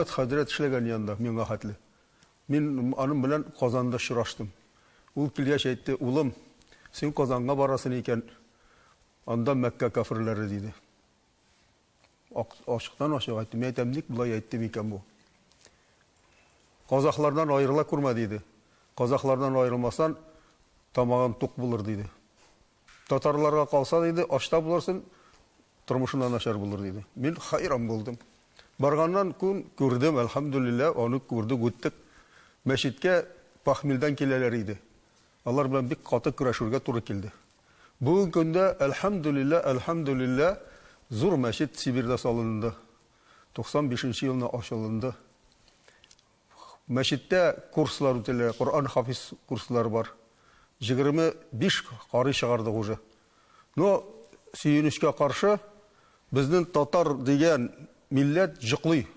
Хәзрәт эшләгән янда миңа хәтле. Мин аның белән Казанда очраштым. Ул килгәч әйтте, улым, син Казанга барасың икән, анда Мәккә кафирләре, диде. Ачыктан ачык әйтте. Мин әйтәм, ник болай әйтте микән бу? Казахлардан аерыла күрмә, диде. Казахлардан аерылмасан, тамагың тук булыр, диде. Татарларга калса, диде, ашта булырсың, тормышың да начар булыр, диде. Мин хайран булдым. Барганнан көн күрдем, әлхәмдүлилләһ, аны күрдек, үттек. Мәчеткә пахмилдән киләләр иде. Алар белән бик каты көрәшергә туры килде. Бүгенге көндә, әлхәмдүлилләһ, әлхәмдүлилләһ, зур мәчет Сибирьдә салынды. 95 нче елны ачылынды. Мәчеттә курслар үтелә, Коръән хафиз курслары бар. 25 карый чыгардык уже. Но, сөенечкә каршы, безнең татар дигән милләт җоклый.